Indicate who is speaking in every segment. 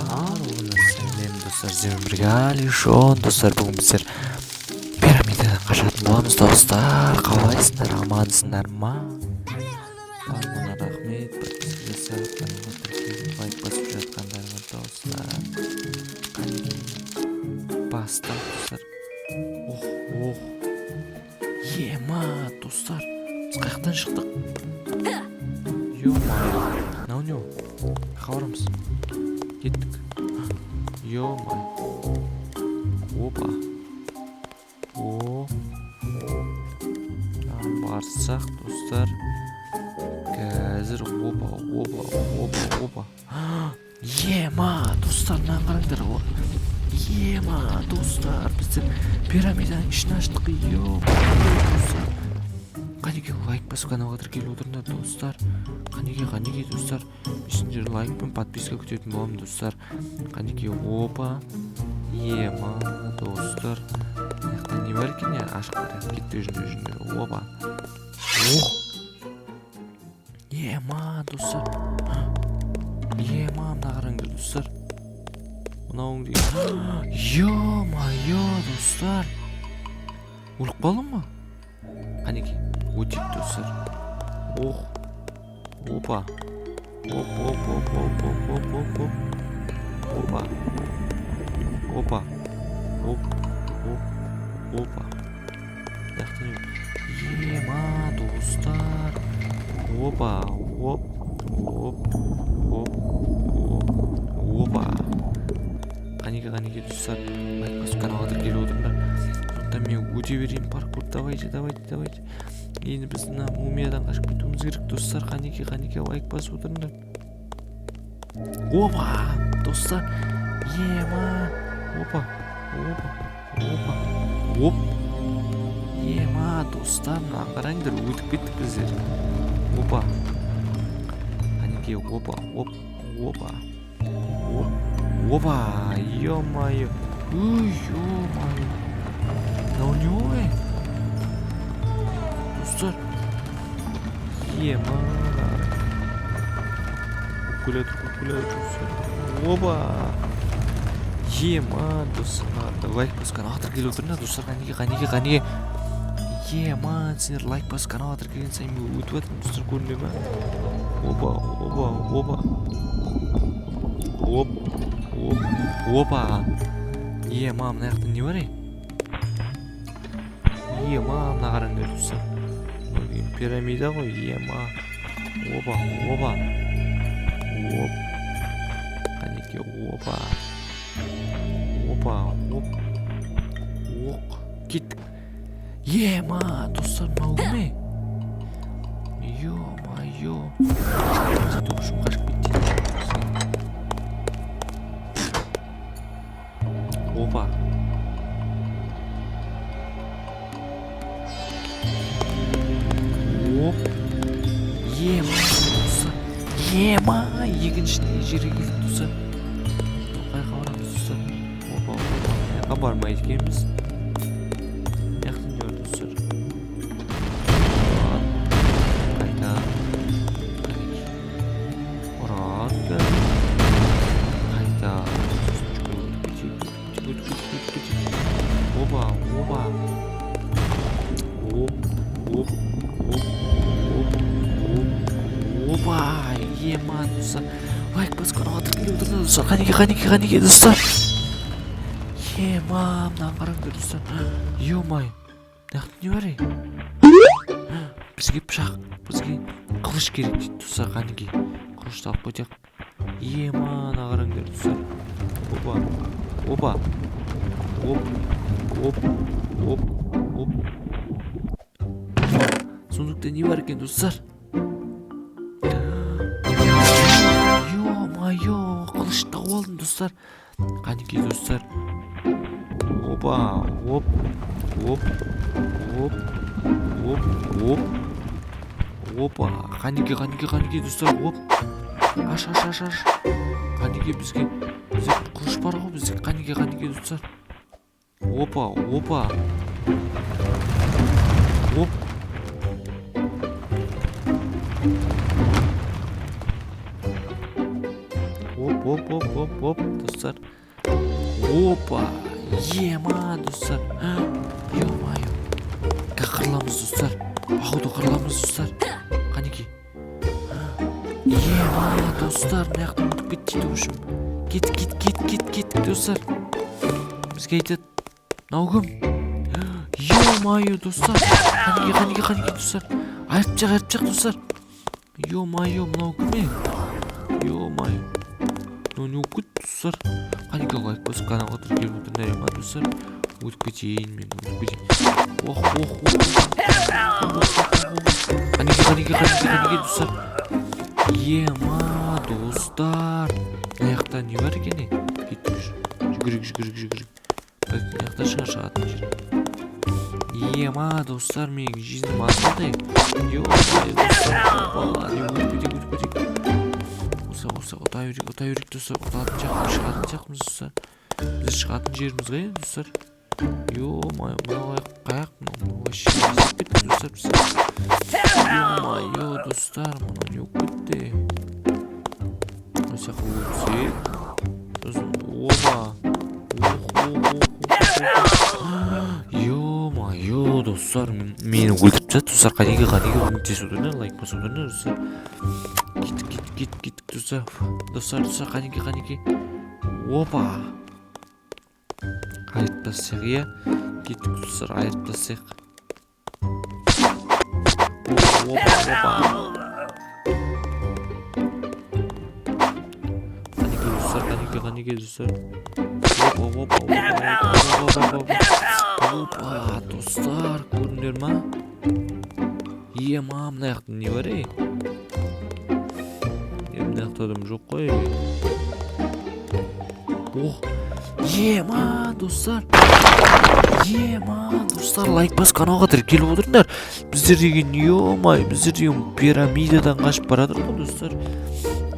Speaker 1: Сәлем, достар, сіздермен бірге Алишон. Достар, бүгін біздер пирамидадан қашатын боламыз. Достар, қалайсыңдар, амансыңдар ма? Барлығына рахмет подписка жасап, каналға тіркеліп, лайк басып жатқандарыңа. Достар, қанекей, бастап, достар. Ох, ох, ема, достар, біз қай жақтан шықтық? Ё-моё, мынау не? Қаяққа барамыз? Кеттік. Ё-моё, опа, о, барсақ, достар, қазір. Опа, опа, опа, опа, ема, достар, мынаны қараңдар. Ема, достар, біздер пирамиданың ішін аштық. Ё, достар, қанекей, лайк басып, каналға тіркеліп отырыңдар, достар. Қанекей, қанекей, достар, мен сендер лайк пен подписка күтетін боламын, достар. Қанекей, опа, ема, достар, мына жақта не бар екен? Не, ашық вариант. Кеттік, жүріңдер, жүріңдер. Опа, ох, ема, достар, ема, мына қараңдар, достар, мынауың деген. Ё-моё, достар, өліп қалдым ба? Қанекей, өтейік, достар. Ох, опа, оп, оп, оп, оп, оп, оп, оп, оп, опа, опа, оп, оп, опа. Мына жақта не? Ема, достар, опа, оп, оп, оп, оп, опа. Қанекей, қанекей, достар, лайк басып, каналға тіркеліп отырыңдар. Сондықтан мен өте берейін паркур. Давайте, давайте, давайте. Енді біз мына мумиядан қашып кетуіміз керек, достар. Қанекей, қанекей, лайк басып отырыңдар. Опа, достар, ема, опа, опа, опа, оп, ема, достар, мынаны қараңдар, өтіп кеттік біздер. Опа, қанекей, опа, оп, опа, оп, опа, ё-моё, ой, ё-моё, мынау не ой, достар? Ема, қуып келе жатыр, қуып келе жатыр, достар. Опа, ема, достар, лайк басып, каналға тіркеліп отырыңдар, достар. Қанекей, қанекей, қанекей, ема, сендер лайк басып, каналға тіркелген сайын мен өтіп жатырмын, достар, көрінбей ма? Опа, опа, опа, оп, оп, опа, ема, мына жақта не бар, ей? Ема, мына қараңдар, достар, мынау деген пирамида ғой. Ема, опа, опа, оп, қанекей, опа, опа, оп, оқ, кеттік. Ема, достар, мынау кім, ей? Ё-моё, қашып кетті, қашып кетті. Опа, оп, ема, достар, ема, екінші жерге келдік, достар. Қай жаққа барамыз, достар? Опа, опа, мына жаққа бармайды екенбіз. Мына жақта не бар, достар? Қайта, қанекей, ұрады, қайта, сосын жүгіріп өтіп кетейік, өтіп кетейік, өтіп кетейік, өтіп кетейік. Опа, опа, оп, оп, оп, оп, оп, опа, ема, достар, лайк басып, каналға тіркеліп отырыңдар, достар. Қанекей, қанекей, қанекей, достар, ема, мынаны қараңдар, достар. Ё-моё, мына жақта не бар, ей? Бізге пышақ, бізге қылыш керек дейді, достар. Қанекей, қылышты алып қайтайық. Ема, мына қараңдар, достар. Опа, опа, оп, оп, оп, оп. Сундукта не бар екен, достар? Ё-моё, қылыш тауып алдым, достар. Қанекей, достар, опа, оп, оп, оп, оп, оп, опа, қанекей, қанекей, қанекей, достар, оп, аш, аш, аш, аш. Қанекей, бізде қылыш бар ғой бізде. Қанекей, қанекей, достар, опа, опа, оп, оп, оп, оп, оп. Оп, достар. Опа! Ема, достар. Ё-моё. Қырыламыз, достар. Походу қырыламыз, достар. Қанекей. Ема, достар, мына жақтан өтіп кетті дейді, в общем. Кет, кет, кет, кет, кеттік, достар. Бізге айтады. Мынау кім? Ё-моё, достар. Қанекей, қанекей, қанекей, достар. Айырып тастайық, айырып тастайық, достар. Ё-моё, мынау кім е? Ё-моё. Мынау не болып кетті, достар? Қанекей, лайк басып, каналға тіркеліп отырыңдар, ема, достар. Өтіп кетейін мен, өтіп кетейін. Ох, ох, ох. Қанекей, қанекей, қанекей, қанекей, достар. Ема, достар. Мына жақта не бар екен, е? Кеттік, жүгірейік, жүгірейік, жүгірейік. Бәлкім, мына жақта шығар шығатын жер. Ема, достар, менің жизнім азғантай. Ё-моё, достар. Опа, не, өтіп кетейік, өтіп кетейік. Осы, осы, ұта берейік, ұта берейік, достар. Ұтатын сияқтымыз, шығатын сияқтымыз, достар. Біз шығатын жеріміз қай, достар? Ё-моё, мынау қаяқ, мынау, мынау вообще не істеп кетті, достар, біз? Ё-моё, достар, мынау не болып кетті? Осы жаққа өтсек. Сосын, оба. Ох, ох, ох, ох, ох. Ё-моё, достар, мені өлтіріп тастады, достар. Қанеге, қанеге, көмектесіп отырыңдар, лайк басып отырыңдар, достар. Кеттік, кеттік, кеттік, кеттік, достар. Достар, достар, қанеке, қанеке. Опа. Айырып тастайық, иә. Кеттік, достар, айырып тастайық. Опа, опа. Қанеке, достар, қанеке, қанеке, достар. Опа, опа, опа, опа, опа, опа. Опа, достар, көрдіңдер ма? Ема, мына жақта не бар, ей? Е, мына жақта адам жоқ қой. Ох, ема, достар. Ема, достар, лайк басып, каналға тіркеліп отырыңдар. Біздер деген, ё-моё, біздер деген пирамидадан қашып бара жатырмық қой, достар.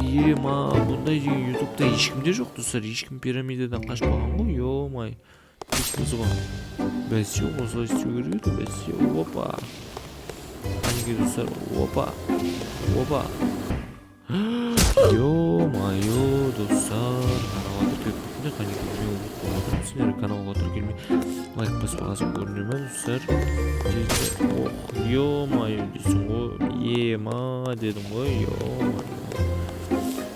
Speaker 1: Ема, бұндай деген ютубта ешкімде жоқ, достар. Ешкім пирамидадан қашпаған ғой, ё-моё. Біз ғой. Бәсе, осылай істеу керек еді, бәсе, опа. Қанекей, достар, опа. Опа. Ё-моё, достар, каналға тіркеліп кетіңдер, қанекей, мен ұмытып қалып отырмын, сендер каналға тіркелмей, лайк баспағансың көріне ма, достар? Тезде, ох, ё-моё дейсің ғой, ема дедім ғой, ё-моё.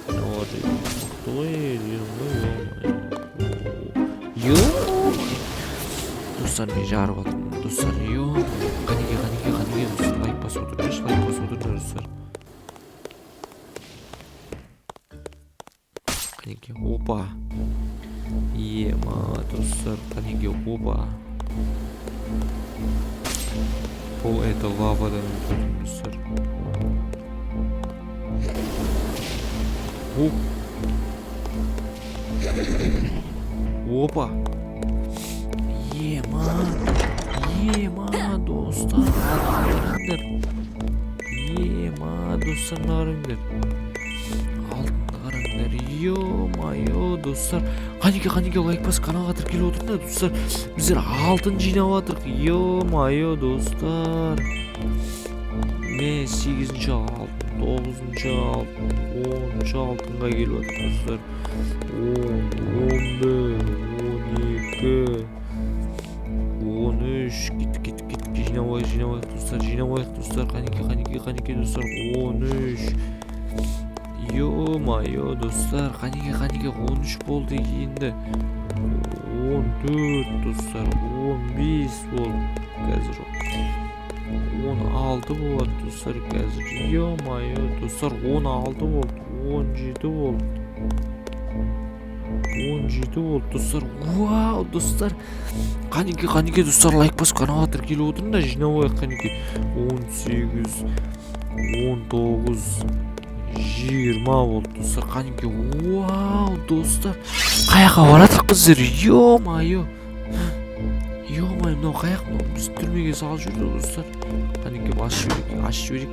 Speaker 1: Мыналар деген мықты ғой дедім ғой, ё-моё. Ё-моё. Достар, мен жарып жатырмын, достар, ё. Қанекей, қанекей, қанекей, достар, лайк басып отырыңдаршы, лайк басып отырыңдар, достар. Қанекей, опа. Ема, достар, қанекей, опа. Пол это лавадан өтіп, достар. Оп. Опа. Ема. Ема, достар, алтын қараңдар. Ема, достар, мына қараңдар. Алтынды қараңдар. Ё-моё, достар. Қанеке, қанеке, лайк басып, каналға тіркеліп отырыңдар, достар. Біздер алтын жинап жатырық. Ё-моё, достар. Мен сегізінші алтын, тоғызыншы алтын, 10-шы алтынға келіп жатыр, достар. 10, 11, 12, 13, кеттік, кеттік, кеттік, жинап алайық, жинап алайық, достар, жинап алайық, достар, қанеке, қанеке, қанеке, достар, 13. Ё-моё, достар, қанеке, қанеке, 13 болды енді. 14, достар, 15 болды қазір. 16 болады, достар, қазір. Ё-моё, достар, 16 болды, 17 болды. 17 болды, достар. Вау, достар. Қанеке, қанеке, достар, лайк басып, каналға тіркеліп отырыңдар, жинап алайық, қанеке. 18, 19, 20 болды, достар, қанеке. Вау, достар. Қаяққа баратырық біздер? Ё-моё. Ё-моё, мынау қаяқ, мынау бізді түрмеге салып жіберді, достар. Қанеке, ашып жіберейік, ашып жіберейік.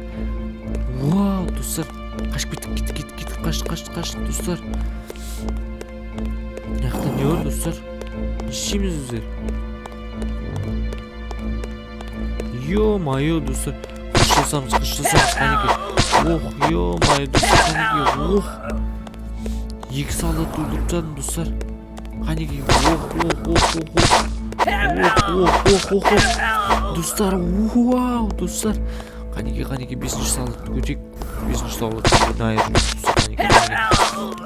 Speaker 1: Вау, достар. Қашып кеттік, кеттік, кеттік, кеттік, қаштық, қаштық, қаштық, достар. Мына жақта не бар, достар? Не істейміз біздер? Ё-моё, достар. Қыш жасамыз, қыш жасамыз, қанеке. Ох, ё-моё, достар, қанеке, ох. 2 солдатты өлтіріп тастадым, достар. Қанекей, ох, ох, ох, ох, ох. Ох, ох, ох, ох. Достар, вау, достар. Қанекей, қанекей, 5-ші солдатты көрейік. 5-ші солдатты көтін айырып жүрейік, достар. Қанекей, қанекей.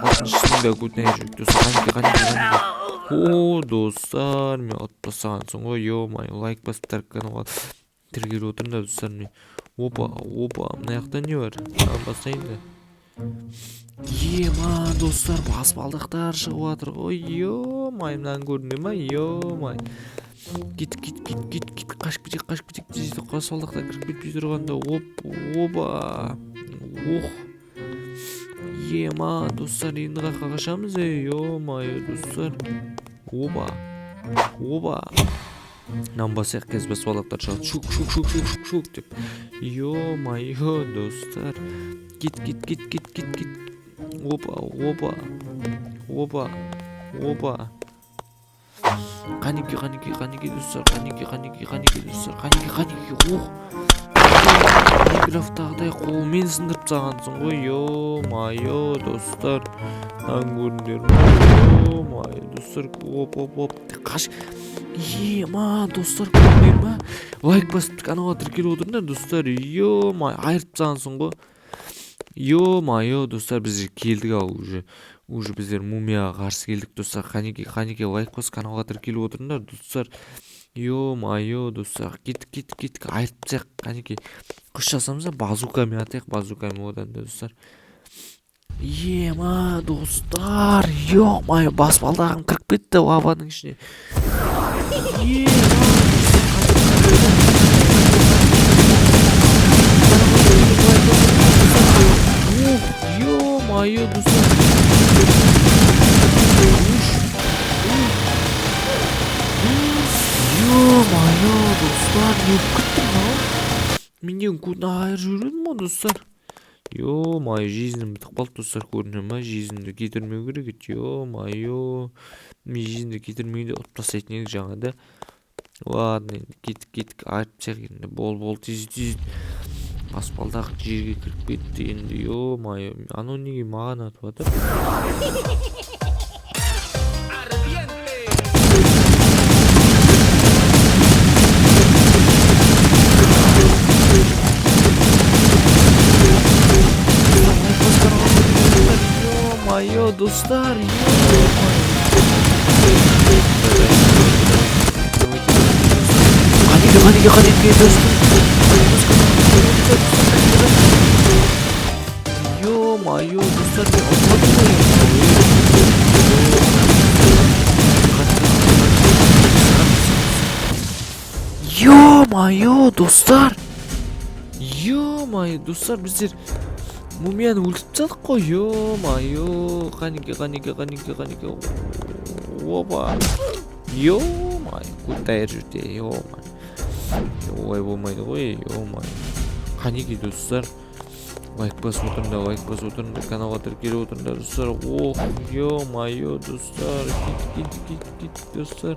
Speaker 1: 6-шысының да көтін айырып жүрейік, достар. Қанекей, қанекей, қанекей. О, достар, мен ұтып тастағансың ғой, ё-моё, лайк басып каналға тіркеліп отырыңдар, достар. Мен опа, опа, мына жақта не бар? Мынаны басайын да. Ема, достар, баспалдақтар шығып жатыр ғой, ё-моё, мынаны көрдіңдер ма, ё-моё. Кет, кет, кет, кет, кет, қашып кетейік, қашып кетейік, тез баспалдақтар кіріп кетпей тұрғанда, оп, опа, ох. Ема, достар, енді қаяққа қашамыз, ей, ё-моё, достар. Опа, опа. Мынаны басайық, қазір баспалдақтар шығады. Шук, шук, шук, шук, шук, шук деп. Ё-моё, достар. Кет, кет, кет, кет, кет, кет. Опа, опа. Опа. Опа. Қанекей, қанекей, қанекей, достар. Қанекей, қанекей, қанекей, достар. Қанекей, қанекей. Ох. Майнкрафттағыдай қолмен сындырып тастағансың ғой, ё-моё, достар. Мынаны көрдіңдер ма? Ё-моё, достар. Оп, оп, оп. Қаш. Ема, достар, көрдіңдер ма? Лайк басып каналға тіркеліп отырыңдар, достар. Ё-моё, айырып тастағансың ғой. Ё-моё, достар, біз келдік ау уже. Уже біздер мумияға қарсы келдік, достар. Қанекей, қанекей, лайк басып каналға тіркеліп отырыңдар, достар. Ё-моё, достар, кеттік, кеттік, кеттік, айырып тастайық, қанекей. Күш жасамыз да, базукамен атайық, базукамен одан да, достар. Ема, достар, ё-моё, баспалдағым кіріп кетті лаваның ішіне. Ема, ох, ё-моё, достар. Ё-моё, достар, не болып кетті мынау? Мен деген көтін айырып жібердім ғой, достар. Ё-моё, жизнім бітіп қалды, достар, көрдіңдер ма? Жизнімді кетірмеу керек еді, ё-моё. Мен жизнімді кетірмегенде ұтып тастайтын едік жаңа да. Ладно, енді кеттік, кеттік, айырып тастайық енді. Бол, бол, тез, тез. Баспалдақ жерге кіріп кетті енді, ё-моё. Анау неге маған атып жатыр? Ё-моё, достар, ё-моё. Қанекей, қанекей, қанекей, достар. Ё-моё, достар, мен ұтпадым ғой. Ё-моё, достар. Ё-моё, достар, біздер мумияны өлтіріп тастадық қой, ё-моё. Қанекей, қанекей, қанекей, қанекей. Опа. Ё-моё, көтті айырып жіберді, ё-моё. Олай болмайды ғой, ё-моё. Қанекей, достар. Лайк басып отырыңдар, лайк басып отырыңдар, каналға тіркеліп отырыңдар, достар. Ох, ё-моё, достар. Кет, кет, кет, кет, достар.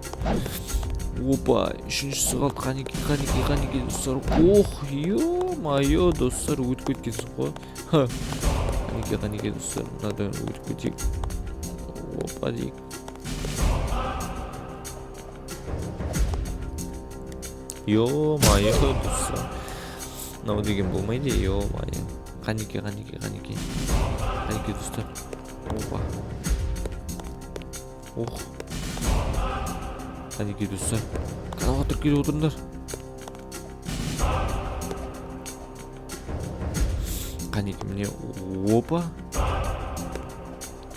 Speaker 1: Опа, үшіншісі қалды. Қанекей, қанекей, қанекей, достар. Ох, ё-моё, достар, өтіп кеткенсің ғой. Қанекей, қанекей, достар, мынадан өтіп кетейік. Опа дейік. Ё-моё, достар. Мынау деген болмайды, ё-моё. Қанекей, қанекей, қанекей. Қанекей, достар. Опа. Ох. Қанекей, достар. Каналға тіркеліп отырыңдар. Қанекей, міне, опа.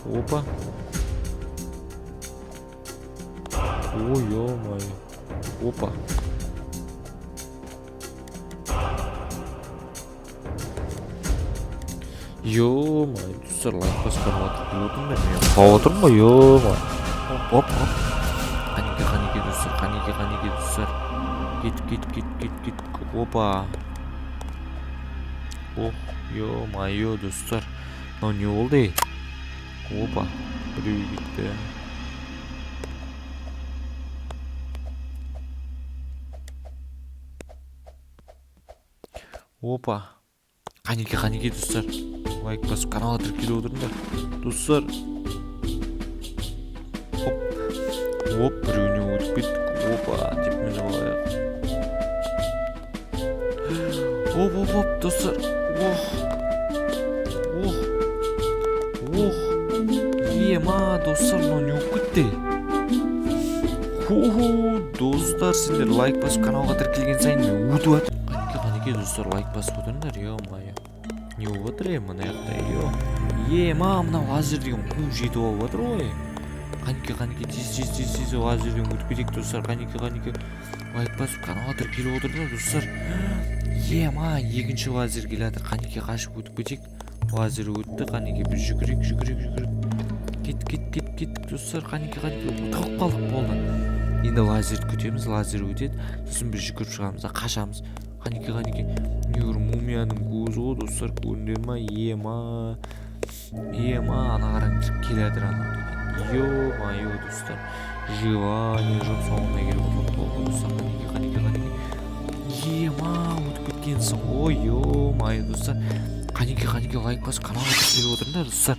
Speaker 1: Опа. Ой, ё-моё. Опа. Ё-моё, достар, лайк басып каналға тіркеліп отырыңдар. Мен құлап отырмын ғой, ё-моё. Оп, оп, оп. Қанекей, қанекей, достар, қанекей, қанекей, достар. Кет, кет, кет, кет, кет. Опа. Ох, ё-моё, достар. Мынау не болды, ей? Опа, біреу кетті. Опа. Қанекей, қанекей, достар. Лайк басып каналға тіркеліп отырыңдар. Достар. Оп, біреуіне өтіп кеттік. Опа деп мініп алайық. Оп, оп, оп, достар. Ох, ох, ох, ема, достар, мынау не болып кетті? Ху, достар, сендер лайк басып, каналға тіркелген сайын мен өтіп жатыр. Қанеки, қанеки, достар, лайк басып отырыңдар. Ё-моё, не болып жатыр, е, мына жақта? Е, ема, мынау лазер деген қуып жетіп алып жатыр ғой. Қанеки, қанеки, тез, тез, тез, тез лазерден өтіп кетейік, достар. Қанеки, қанеки, лайк басып, каналға тіркеліп отырыңдар, достар. Ема, екінші лазер келе жатыр. Қанеки, қашып өтіп кетейік. Лазер өтті. Қанеки, біз жүгірейік, жүгірейік, жүгірейік. Кет, кет, кет, кеттік, достар. Қанеки, қанеки, тығылып қалдық, болды. Енді лазерді күтеміз. Лазер өтеді, сосын біз жүгіріп шығамыз да қашамыз. Қанеки, қанеки, не бір мумияның көзі ғой, достар, көрдіңдер ма? Ема, ема, ана қараңдар, келе жатыр анау деген. Ё-моё, достар, желание жоқ, соңына келіп ұтылып қалды, достар. Қанеки, қанеки, қанеки, ема, өтіп кеткенсің ғой. Ё-моё, достар, қанеки, қанеки, лайк басып, каналға тіркеліп отырыңдар, достар.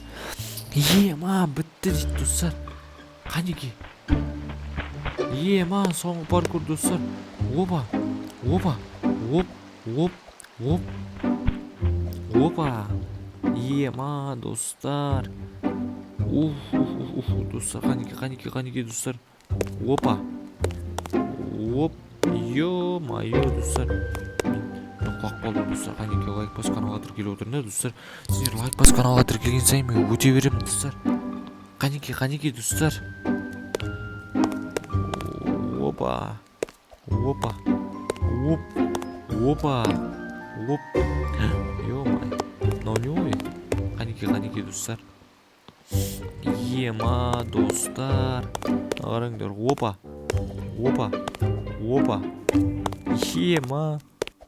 Speaker 1: Ема, бітті дейді, достар. Қанеки, ема, соңғы паркур, достар. Опа, опа, оп, оп, оп, опа, ема, достар. Уф, уф, уф, уф, достар, қанеки, қанеки, қанеки, достар. Опа, оп, ё-моё, достар, мен құлап қалдым, достар. Қанеки, лайк басып, каналға тіркеліп отырыңдар, достар. Сендер лайк басып, каналға тіркелген сайын мен өте беремін, достар. Қанеки, қанеки, достар. Опа, опа, оп, опа, оп. Ё-моё, мынау не ғой? Қанеки, қанеки, достар. Ема, достар, қараңдар. Опа, опа, опа, ема,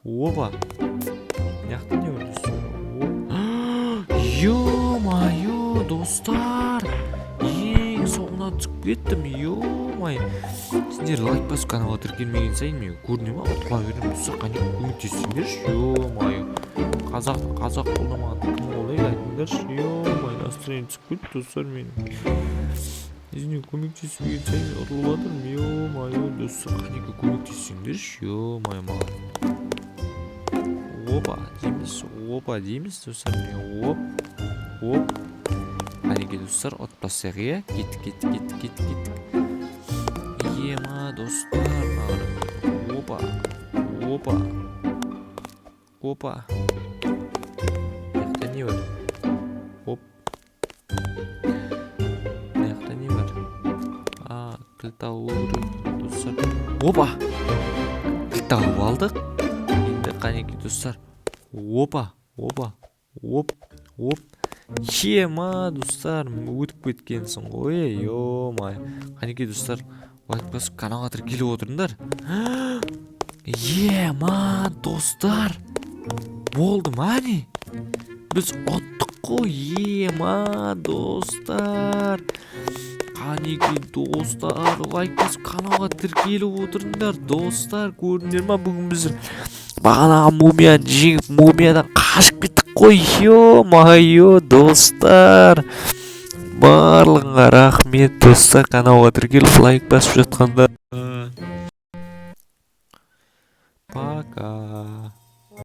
Speaker 1: опа. Мына жақта не бар, достар? Ё-моё, достар, ең соңына түсіп кеттім. Ё-моё, сендер лайк басып, каналға тіркелмеген сайын мен көріне ма, ұтыла беремін, достар. Қане, көмектессеңдерші. Ё-моё, қазақ, қазақ қолдамаған кім қолдайды, айтыңдаршы? Ё-моё, настроение түсіп кетті, достар, менің. Сендер көмектеспеген сайын мен ұтылып жатырмын. Ё-моё, достар, қанеки, көмектессеңдерші. Ё-моё, маған. Опа дейміз, опа дейміз, достар, міне, оп, оп. Қанеки, достар, ұтып тастайық, иә. Кеттік, кеттік, кеттік, кеттік, кеттік. Ема, достар, мына қараңдар. Опа, опа, опа. Мына жақта не бар? Оп, мына жақта не бар? А, кілт алу керек, достар. Опа, кілт алып алдық. Енді, қанеки, достар. Опа, опа, оп, оп. Ема, достар, өтіп кеткенсің ғой. Ё-моё, қанеки, достар, лайк басып, каналға тіркеліп отырыңдар. Ема, достар, болды ма, не, біз ұттық қой. Ема, достар, қанеки, достар, лайк басып, каналға тіркеліп отырыңдар, достар. Көрдіңдер ма, бүгін біз бағанағы мумияны жеңіп, мумиядан қашып кеттік қой. Ё-моё, достар, барлығыңа рахмет, достар, каналға тіркеліп, лайк басып жатқандар.